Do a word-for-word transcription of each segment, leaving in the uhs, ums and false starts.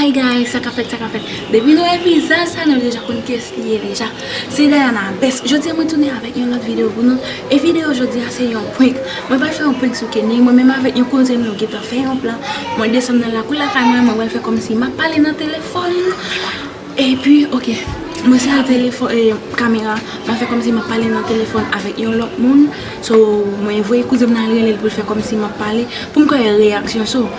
Hey guys, sa k ap fèt, sa k ap fèt. Depi nou wè vizaj sa, nou deja konn kiyès li ye deja. Se Diana Best. Jodi a mwen tounen avèk yon lòt videyo pou nou. E videyo jodi a se yon prank. Mwen pral fè yon prank sou Kenny. Mwen menm avèk yon kouzen m nou gentan fè yon plan. Mwen desann nan lakou lakay mwen, mwen pral fè kòmsi m ap pale nan telefòn. Epi, oke. Mwen sere telefòn, e, kamera. Mwen fè kòmsi m ap pale nan telefòn avèk yon lòt moun. So, mwen voye kouzen m nan al rele l pou l fè kòmsi m ap pale. Pou m ka wè reyaksyon. So,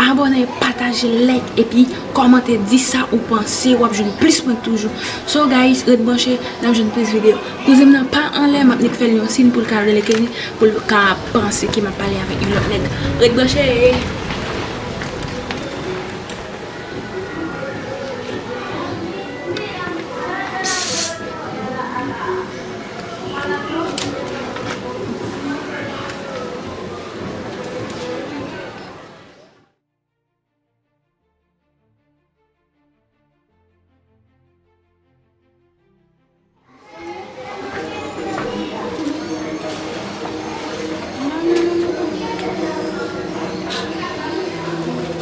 abòne, pataje, like, epi kòmante, di sa ou panse, w ap jwenn plis prank toujou. So, guys, ret branche, n ap jwenn plis videyo. Kouzen m nan pa anlè, m ap nik fè l yon siy pou l ka rele Kenny, pou l ka panse ke m ap pale avèk yon lòt nèg. Ret branche!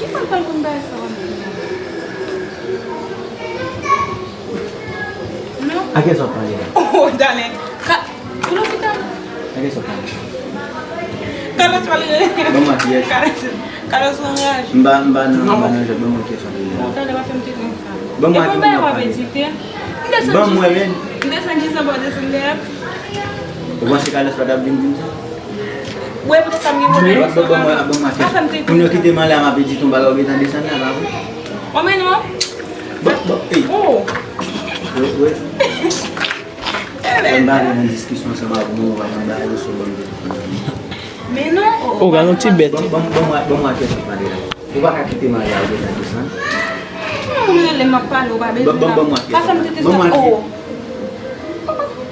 Ki fanm pral konn bagay sa yo menm? Non. A kiyès w ap pale la? Oh, darling. Ka, pou lopital. A kiyès w ap pale? Carlos pral rele. Ban m a kiyès? Carlos, Carlos anraje. M pa, m pa nan, m pa nan jwèt, ban m a kiyès w ap rele la. Bon, tande, pa fè m tete konsa. Ban m a kiyès w ap pale la. Ban m wè, men. M desann jis anba, w desann dèyè. Ou panse Carlos pa t ap vin di m sa? Wè, poutèt sa m gen pwoblèm. Ban, ban, ban m wè, ban m a kiyès. Pa fè m tete konsa. Pou nou kite m anlè, m ap di ton bagay, ou gentan desann la, pa vre? Ou menm non? Bon, bon, ey. Oh. Wè, wè. Mwen ba nou nan diskisyon ansanm avè w, mwen pa konn bagay yo sou bann telefòn. Men non. O, gade yon ti bèt. Bon, bon, bon, mwen, bon, mwen, kèk pale la. Ou pa ka kite m ale a, ou gentan desann. Mwen rele m ap pale, ou pa bezwen. Bon, bon, bon, mwen, pa fè m tete sa. Oh.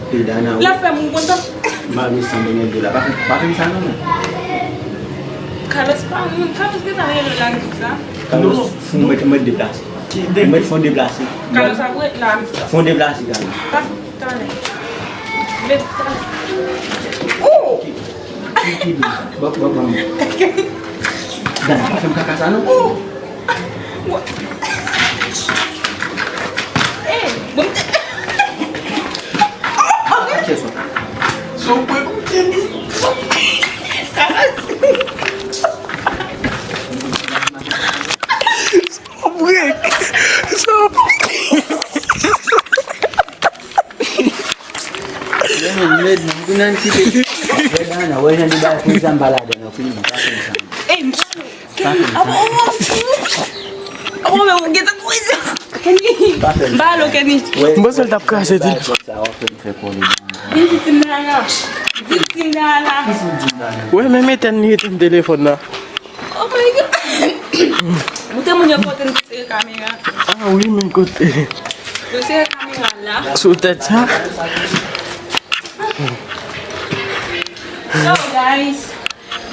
E Dana, wi. L ap fè m kontan. M pa bezwen desann de la. Pa fè, pa fè m sa non, non. Carlos pa moun, Carlos gentan rele la, di sa. Carlos, fè m, mwen, mwen deplase. Mwen fè w deplase. Carlos ap ret la. Fè w deplase, Carlos. Pa Talè. Met talè. Oh! Ki, ki, ki dlo sa? Bon, bon, bon. Dana, pa fè m kaka sa, non. Oh! Eh, bon. Kiyès sa? Son pwen koute li. Prank. Yo, men, men, men, pou nan kite. Wè, Dana, wè, jan de bagay konsa, m pa ladan, non, fini, pa fè sa. Ey, m pale. Kenny, ap, ap, ap, ap, ap, Kenny. Pa fè sa. M pale, Kenny. M panse l t ap kraze di. Sa w ap fè m fè kò li. Vin di Team Dana. Di Team Dana. Wè, men etèn li etèn telefòn nan. Oh my God. Ou te moun yo kote n te sere kamera. Ah wi, men kote. Nou sere kamera la. Sou tèt sa. So, guys,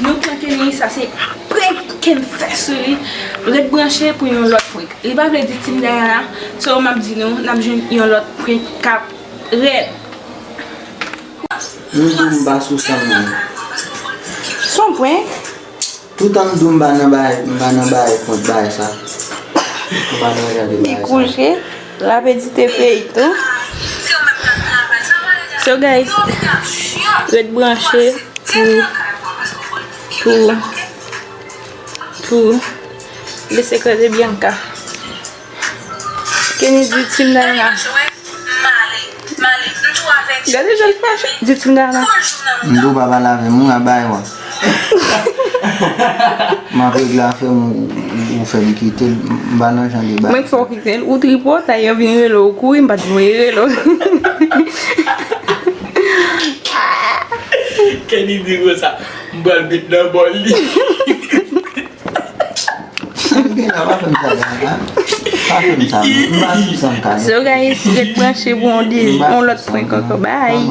nou prank Kenny, sa se prank Kenny fè sou li. Ret branche pou yon lòt prank. Li pa vle di Team Dana. So, m ap di nou, n ap jwenn yon lòt prank k ap rèd. Nou di m pa sou sa, mwen. Son prank. Toutan m di w m pa nan bay, m pa nan bay kont bay sa. M pa nan jan de bay sa. Li kouche, l ap edite feyton. So guys, ret branche pou, pou, pou Le Secret de Bianca. Kenny di Team Dana. Gade jan l fache. Di Team Dana. M di w pa pale avè m, ou a bay wa. M ap regle afè m, ou, ou fè m kite l. M pa nan jan de bagay. Mwen fè w kite l, ou tripotay, yo vin rele w kouri, m pa t voye rele w. Kenny di konsa, m pral met nan bòl li. Sa m gen la, pa fè m sa, Dana. Pa fè m sa, non. M pa sou sa m ka, non. So, guys, ret branche pou yon de, yon lòt prank ankò. Bye.